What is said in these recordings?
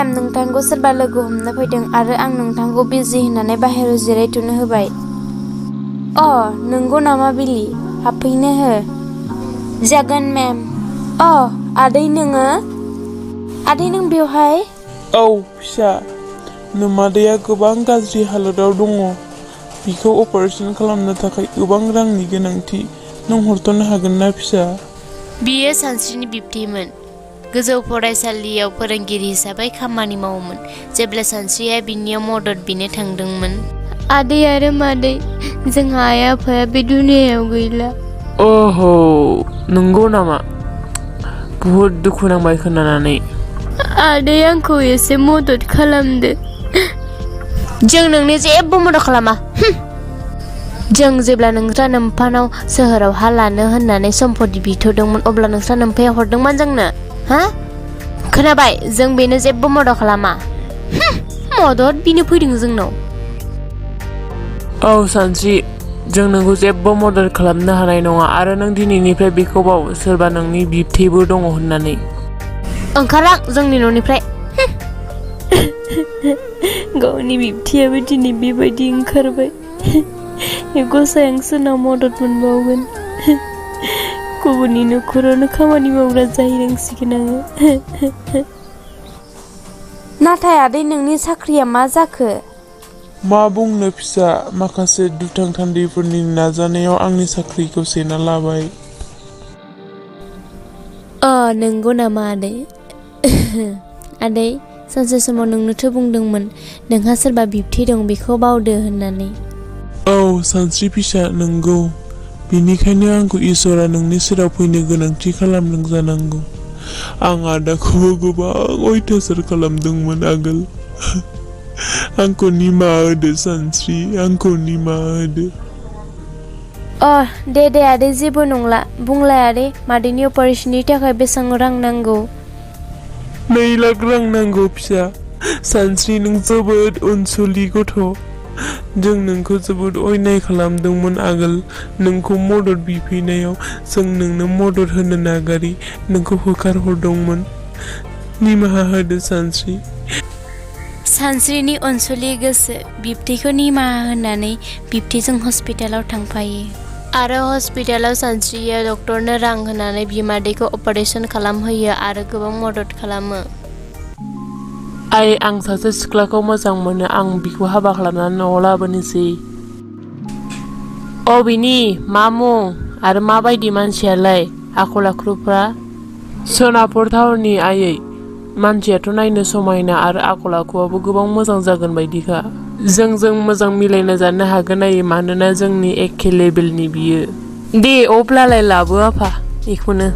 मेम नोंथांखौ सोरबा लोगो हमनो फैदों आरो आं नोंथांखौ बिजि होननानै बाहेरायाव जिरायथ'नो होबाय। अ नंगौ नामा बिलि? हाबफैनो हो। जागोन मेम। अ आदै नोङो? आदै नों बेवहाय? औ फिसा, नोमादैया गोबां गाज्रि हालोदाव दङ। बिखौ अपारेसन खालामनो थाखाय गोबां रांनि गोनांथि। नों हरथ'नो हागोन ना फिसा? बियो सानस्रिनि बिबथैमोन। गोजौ फरायसालियाव फोरोंगिरि हिसाबै खामानि मावोमोन जेब्ला सानस्रिया बिनियाव मदद बिनो थांदोंमोन। आदै आरो मादै, जोंहा आइ आफाया बे दुनियायाव गैला। ओहो, नंगौ नामा? बुहुद दुखु नांबाय खोनानानै। आदै आंखौ एसे मदद खालामदो। जों नोंनो जेबो मदद खालामा। जों जेब्ला नोंस्रा नोम्फानाव सोहोराव हा लानो होननानै सम्पति बिथ'दोंमोन अब्ला नोंस्रा नोम्फाया हरदोंमोन जोंनो, हा? खोनाबाय, जों बेनो जेबो मदद खालामा। मदद बिनो फैदों जोंनाव। औ सानस्रि, जों नोंखौ जेबो मदद खालामनो हानाय नङा आरो नों दिनैनिफ्राय बेखौ बाव सोरबा नोंनि बिबथैबो दङ होननानै। ओंखारलां जोंनि न'निफ्राय। गावनि बिबथैयाबो दिनै बेबायदि ओंखारबाय। गसाय आं सोरनाव मदद मोनबावगोन। गुबुननि न'खरावनो खामानि मावग्रा जाहैनांसिगोन आङो। नाथाय आदै नोंनि साख्रिया मा जाखो? मा बुंनो फिसा, माखासे दुथां थान्दैफोरनि नाजानायाव आंनि साख्रिखौ सेना लाबाय। नंगौ नामा आदै? आदै, सानसे समाव नोंनोथ' बुंदोंमोन नोंहा सोरबा बिबथै दं बेखौ बावदो होननानै। औ सानस्रि फिसा, नंगौ। बेनिखायनो आंखौ इसोरा नोंनि सेराव फैनो गोनांथि खालामदों जानांगौ। आं आदाखौबो गोबां अयथासार खालामदोंमोन आगोल। आंखौ निमाहा होदो सानस्रि, आंखौ निमाहा होदो। दे आदै, जेबो नंला। बुंलाय आदै, मादैनि अपारेशननि थाखाय बेसेबां रां नांगौ? 2 लाख रां नांगौ फिसा। सानस्रि, नों जोबोद अनसुलि गथ'। जों नोंखौ जोबोद अयनाय खालामदोंमोन आगोल। नोंखौ मदद बिफैनायाव जों नोंनो मदद होनो नागारि नोंखौ होखारहरदोंमोन। निमाहा होदो सानस्रि। सानस्रिनि अनसुलि गोसो बिबथैखौ निमाहा होनानै बिबथैजों हस्पिटालाव थांफायो आरो हस्पिटालाव सानस्रिया डक्टरनो रां होनानै बिमादैखौ अपारेशन खालामहोयो आरो गोबां मदद खालामो। आं सासे सिख्लाखौ मोजां मोनो। आं बिखौ हाबा खालामनानै न'आव लाबोनोसै। बिनि मा मुं आरो माबायदि मानसियालाय आखल आखुफ्रा? सोनापुर टाउननि आयै। मानसियाथ' नायनो समायना आरो आखल आखुआबो गोबां मोजां जागोन बायदिखा। जों मोजां मिलायना जानो हागोन आयै, मानोना जोंनि एखे लेभेलनि बियो। दे अब्लालाय लाबो आफा बेखौनो।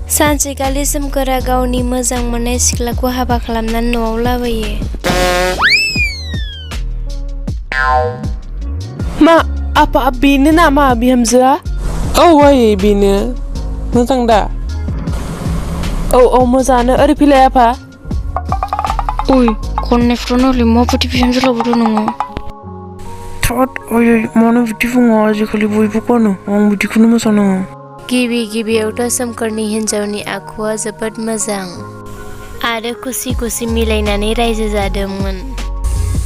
सानसेखालि सोमखोरा गावनि मोजां मोननाय सिख्लाखौ हाबा खालामनानै न'आव लाबोयो। मा आफा, बेनो नामा बिहामजोआ? औ आयै, बेनो। मोजां दा? औ मोजाङानो। ओरै फैलाय आफा। खननायफ्रावनो माबायदि बिहामजो लाबोदों नोङो? थोद आयै, मानो बिदि बुङो? आजिखालि बयबो गानो, आं बिदिखौनो मोजां नाङो। गिबियावथ' सोमखोरनि हिन्जावनि आखुआ जोबोद मोजां आरो खुसि मिलायनानै रायजो जादोंमोन।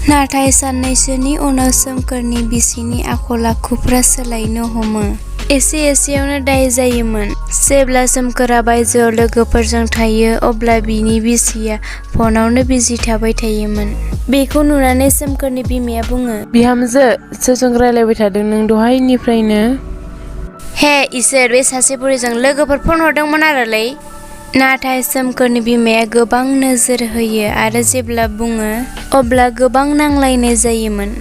नाथाय साननैसोनि उनाव सोमखोरनि बिसिनि आखल आखुफ्रा सोलायनो हमो। एसेयावनो दाय जायोमोन। जेब्ला सोमखोरा बायजोआव लोगोफोरजों थायो अब्ला बिनि बिसिया फनावनो बिजि थाबाय थायोमोन। बेखौ नुनानै सोमखोरनि बिमाया बुङो, बिहामजो, सोरजों रायलायबाय थादों नों दहायनिफ्रायनो? हे इसोर, बे सासे बुरैजों लोगोफोर फन हरदोंमोन आरोलै। नाथाय सोमखोरनि बिमाया गोबां नोजोर होयो आरो जेब्ला बुङो अब्ला गोबां नांलायनाय जायोमोन।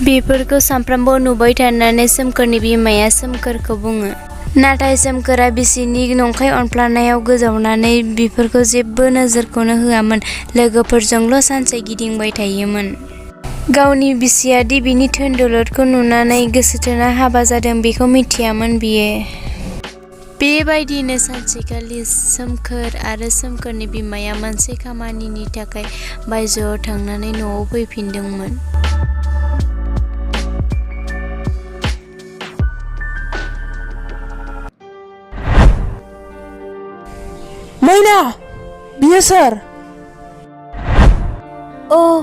बेफोरखौ सानफ्रामबो नुबाय थानानै सोमखोरनि बिमाया सोमखोरखौ बुङो। नाथाय सोमखोरा बिसिनि नंखाय अनफ्लानायाव गोजावनानै बेफोरखौ जेबो नोजोरखौनो होआमोन। लोगोफोरजोंल' सानसे गिदिंबाय थायोमोन। गावनि बिसियादि बिनि धोन दौलतखौ नुनानै गोसोथोना हाबा जादों बेखौ मिथियामोन बियो। बेबायदिनो सानसेखालि सोमखोर आरो सोमखोरनि बिमाया मोनसे खामानिनि थाखाय बायजोआव थांनानै न'आव फैफिनदोंमोन। मैना, बियो सोर?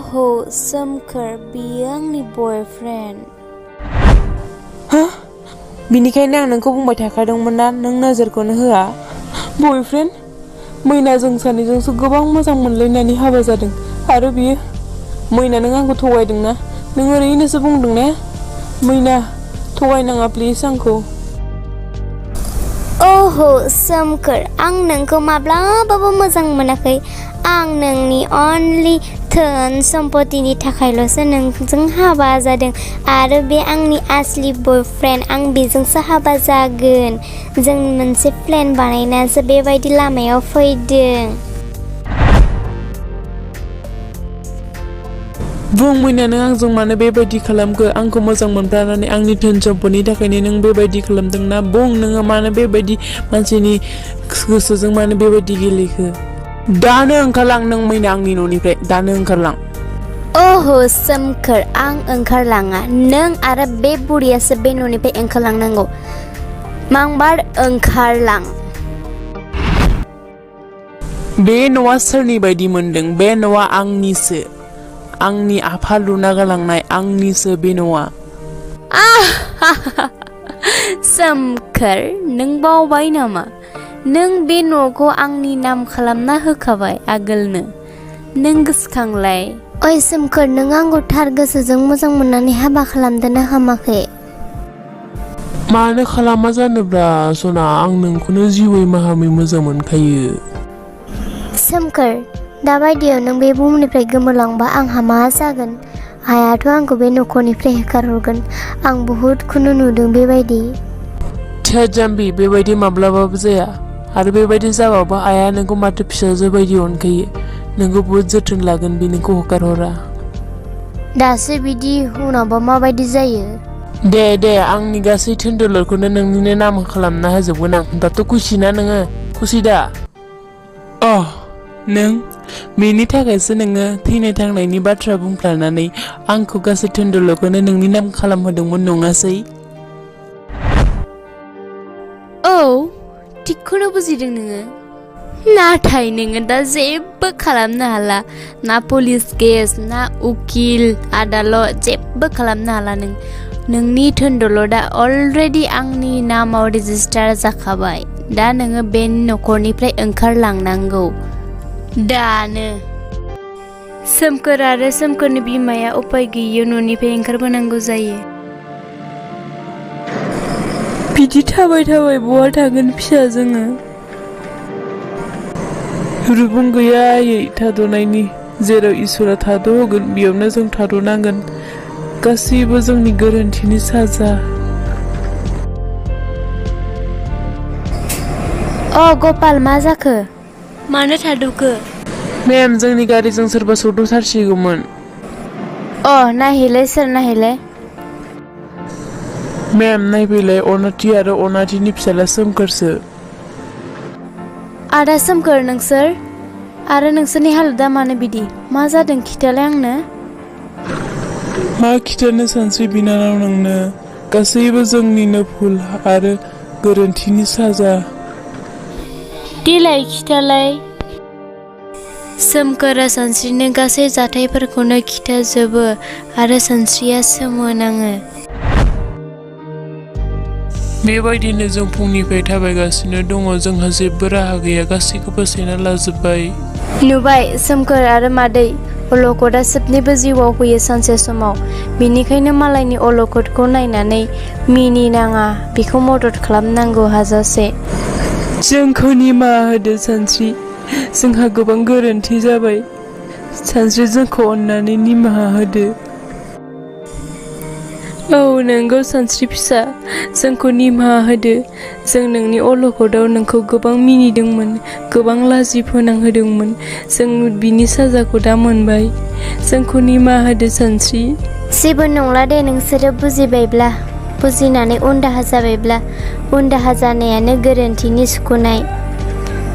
ओहो सोमखोर बियो आंनि बयफ्रेन्ड। हा? बिनिखायनो आं नोंखौ बुंबाय थाखादोंमोन ना नों नोजोरखौनो होआ। बयफ्रेन्ड? मैना जों सानैजोंसो गोबां मोजां मोनलायनानै हाबा जादों आरो बियो मैना नों आंखौ थगायदोंना? नों ओरैनोसो बुंदों ना? मैना थगायनाङा प्लिज आंखौ। ओहो सोमखोर आं नोंखौ माब्लाबाबो मोजां मोनाखै। आं नोंनि अनलि धोन सम्पतिनि थाखायल'सो नोंजों हाबा जादों आरो बे आंनि आसलि बयफ्रेन्ड। आं बेजोंसो हाबा जागोन। जों मोनसे प्लेन बानायनासो बेबायदि लामायाव फैदों। बुं मैना नों आंजों मानो बेबायदि खालामखो? आंखौ मोजां मोनफ्लानानै आंनि धोन सम्पदनि थाखायनो नों बेबायदि खालामदोंना? बुं नोङो मानो बेबायदि मानसिनि गोसोजों मानो बेबायदि गेलेखो? दानो ओंखारलां नों मैना आंनि न'निफ्राय दानो ओंखारलां। ओहो सोमखोर आं ओंखारलाङा। नों आरो बे बुरियासो बे न'निफ्राय ओंखारलांनांगौ। मांबार ओंखारलां। बे न'आ सोरनि बायदि मोनदों? बे न'आ आंनिसो। आंनि आफा लुना गालांनाय आंनिसो बे न'आ। सोमखोर नों बावबाय नामा? नों बे न'खौ आंनि नाम खालामना होखाबाय आगोलनो। नों गोसोखांलाय। ओइ सोमखोर नों आंखौ थार गोसोजों मोजां मोननानै हाबा खालामदोंना हामाखै? मानो खालामा जानोब्रा सना, आं नोंखौनो जिउयै माहामै मोजां मोनखायो। सोमखोर दाबायदियाव नों बे बुहुमनिफ्राय गोमोरलांबा आंहा मा जागोन? आइयाथ' आंखौ बे न'खरनिफ्राय होखारहरगोन। आं बहुदखौनो नुदों बेबायदि। थोद जाम्बि बेबायदि माब्लाबाबो जाया। आरो बेबायदि जाबाबो आइया नोंखौ माथो फिसाजो बायदि अनखायो। नोंखौ बहुद जोथोन लागोन बे नोंखौ हगारहरा। दासो बिदि उनावबा माबायदि जायो? दे आंनि गासै धोन दौलतखौनो नोंनिनो नाम खालामना होजोबगोन आं। दाथ' खुसि ना नोङो? खुसि दा? नों बेनि थाखायसो नोङो थैनाय थांनायनि बाथ्रा बुंफ्लानानै आंखौ गासै धोन दौलतखौनो नोंनि नाम खालामहोदोंमोन नङासै? औ थिगखौनो बुजिदों नोङो। नाथाय नोङो दा जेबो खालामनो हाला। ना पुलिस केस ना उकिल आदाলত जेबो खालामनो हाला नों। नोंनि धोन दौलतआ अलरेडि आंनि नामाव रेजिस्टार जाखाबाय। दा नोङो बे न'खरनिफ्राय ओंखारलांनांगौ दानो। सोमखोर आरो सोमखोरनि बिमाया उपाय गैयियाव न'निफ्राय ओंखारबोनांगौ जायो। बिदि थाबाय बहा थागोन फिसाजोङो? रुगुं गैया आयै थाद'नायनि। जेराव इसोरा थाद' होगोन बेयावनो जों थाद'नांगोन। गासैबो जोंनि गोरोन्थिनि साजा। गपाल मा जाखो? मानो थाद'खो? मेम जोंनि गारिजों सोरबा सौदावथारसिगौमोन। नायहैलाय सोर नायहैलाय। मेम नायफैलाय अनाथि आरो अनाथिनि फिसाला सोमखोरसो। आदा सोमखोर नोंसोर? आरो नोंसोरनि हालोदा मानो बिदि? मा जादों खिथालाय आंनो। मा खिथानो सानस्रि बिनानाव नोंनो? गासैबो जोंनिनो भुल आरो गोरोन्थिनि साजा। देलाय खिथालाय। सोमखोरा सानस्रिनो गासै जाथायफोरखौनो खिथाजोबो आरो सानस्रिया सोमोनाङो। बेबायदिनो जों फुंनिफ्राय थाबायगासिनो दङ। जोंहा जेबो राहा गैया। गासैखौबो सेना लाजोब्बाय। नुबाय सोमखोर आरो मादै, अलखदा सोबनिबो जिउआव फैयो सानसे समाव। बेनिखायनो मालायनि अलखदखौ नायनानै मिनिनाङा, बेखौ मदद खालामनांगौ हाजासे। जोंखौ निमाहा होदो सानस्रि। जोंहा गोबां गोरोन्थि जाबाय। सानस्रि जोंखौ अननानै निमाहा होदो। औ नंगौ सानस्रि फिसा, जोंखौ निमाहा होदो। जों नोंनि अलखदाव नोंखौ गोबां मिनिदोंमोन, गोबां लाजि फोनांहोदोंमोन। जों बिनि साजाखौ दा मोनबाय। जोंखौ निमाहा होदो सानस्रि। जेबो नंला दे नोंसोरो बुजिबायब्ला, बुजिनानै उनदाहा जाबायब्ला। उनदाहा जानायानो गोरोन्थिनि सुख'नाय।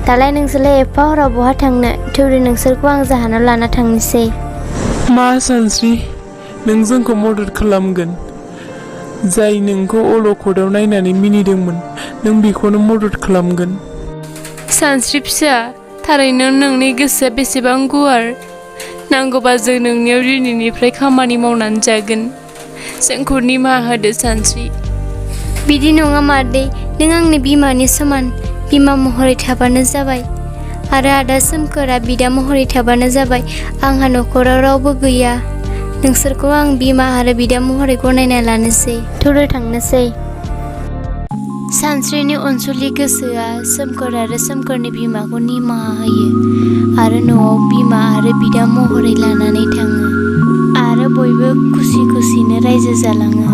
दालाय नोंसोरलाय एफा हराव बहा थांनो? थौदो नोंसोरखौ आं जाहानाव लाना थांनोसै। मा सानस्रि, नों जोंखौ मदद खालामगोन? जाय नोंखौ अलखदाव नायनानै मिनिदोंमोन, नों बेखौनो मदद खालामगोन? सानस्रि फिसा, थारैनो नोंनि गोसोआ बेसेबां गुवार। नांगौबा जों नोंनियाव दिनैनिफ्राय खामानि मावनानै जागोन। जोंखौ निमाहा होदो सानस्रि। बिदि नङा मादै, नों आंनि बिमानि समान। बिमा महरै थाबानो जाबाय आरो आदा सोमखोरा बिदा महरै थाबानो जाबाय। आंहा नखराव रावबो गैया। नोंसोरखौ आं बिमा आरो बिदा महरै गनायना लानोसै। थुरो थांनोसै। सानस्रिनि अनसुलि गोसोआ सोमखोर आरो सोमखोरनि बिमाखौ निमाहा होयो आरो न'आव बिमा आरो बिदा महरै लानानै थाङो आरो बयबो खुसि खुसिनो रायजो जालाङो।